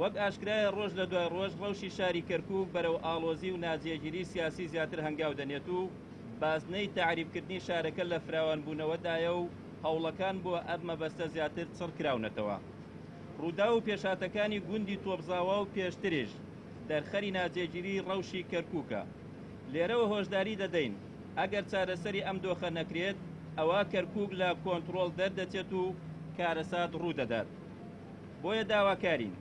وەک ئاشکرایە ڕۆژ لە دوای ڕۆژ ڕەوشی شاری کەرکووک بەرەو ئاڵۆزی و ناجێگیری سیاسی زیاتر هەنگاو دەنێت و بازنەی تەعریبکردنی شارەکە لە فراوانبوونەوەدایە و هەوڵەکان بۆ ئەم مەبەستە زیاتر چڕ کراونەتەوە. ڕووداو و پێشهاتەکانی گوندی تۆپزاوا و پێشتریش دەرخەری ناجێگیری ڕەوشی کەرکووکە. لێرەوە هۆشداری دەدەین ئەگەر چارەسەری ئەم دۆخە نەکرێت ئەوا کەرکووک لە کۆنتڕۆڵ دەردەچێت و کارەسات ڕوودەدات. بۆیە داواکارین.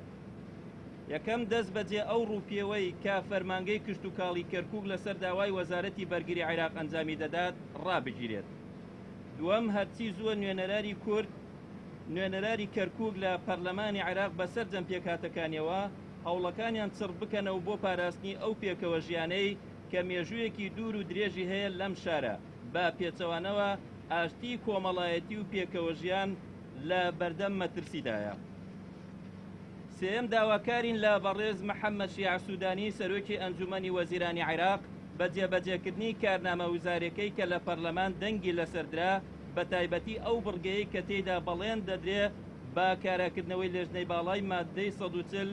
یەکەم، دەست بەجێ ئەو ڕووپێوەی کە فەرمانگەی کشتوکاڵی کەرکووک لەسەر داوای وەزارەتی بەرگری عێراق ئەنجامی دەدات ڕابگیرێت. دووەم، هەرچی زووە نوێنەراری کورد نوێنەراری کەرکووک لە پەرلەمانی عێراق بە سەرجەم پێکهاتەکانیەوە هەوڵەکانیان چڕ بکەنەوە بۆ پاراستنی ئەو پێکەوە ژیانەی کە مێژوویەکی دوور و درێژی هەیە لەم شارە، بە پێچەوانەوە ئاشتی کۆمەڵایەتی و پێکەوەژیان لە بەردەم مەترسیدایە. سێیەم، داواکارین لە بەڕێز محەممەد شیاع سوودانی سەرۆکی ئەنجوومەنی وەزیرانی عێراق بە جێبەجێکردنی کارنامە وزارێکەی کە لە پەرلەمان دەنگی لەسەر درا بەتایبەتی ئەو بڕگەیەی کە تێیدا بەڵێن دەدرێ بە کاراکردنەوەی لێژنەی باڵای ماددەی 140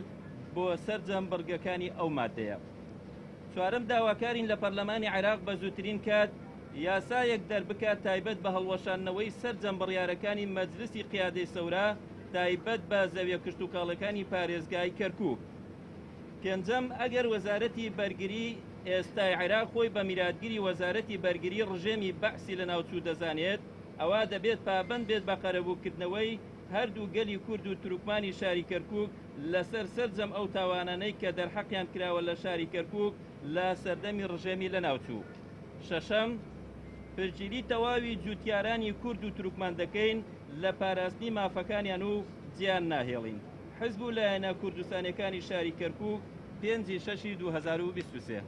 بۆ سەرجەم بڕگەکانی ئەو ماددەیە. چوارەم، داواکارین لە پەرلەمانی عێراق بە زووترین کات یاسایەک دەربکات تایبەت بە هەڵوەشاندنەوەی سەرجەم بڕیارەکانی مەجلسی قیادەی سەورە تایبەت بە زەویە کشتوکاڵیەکانی پارێزگای کەرکوک. پێنجەم، ئەگەر وەزارەتی بەرگری ئێستای عێراق خۆی بە میراتگری وەزارەتی بەرگری ڕژێمی بەعسی لەناوچوو دەزانێت، ئەوا دەبێت پابەند بێت بە قەرەبووکردنەوەی هەردوو گەلی کورد و تورکمانی شاری کەرکوک لەسەر سەرجەم ئەو تاوانانەی کە دەرحەقیان کراوە لە شاری کەرکوک لە سەردەمی ڕژێمی لەناوچوو. شەشەم، پشتگیری تەواوی جوتیارانی کورد و تورکمان دەکەین لە پاراستنی مافەکانیان و جێیان ناهێڵین. حزب و لایەنە کوردستانیەکانی شاری کەرکوک، پێنج ی شەشی 2023.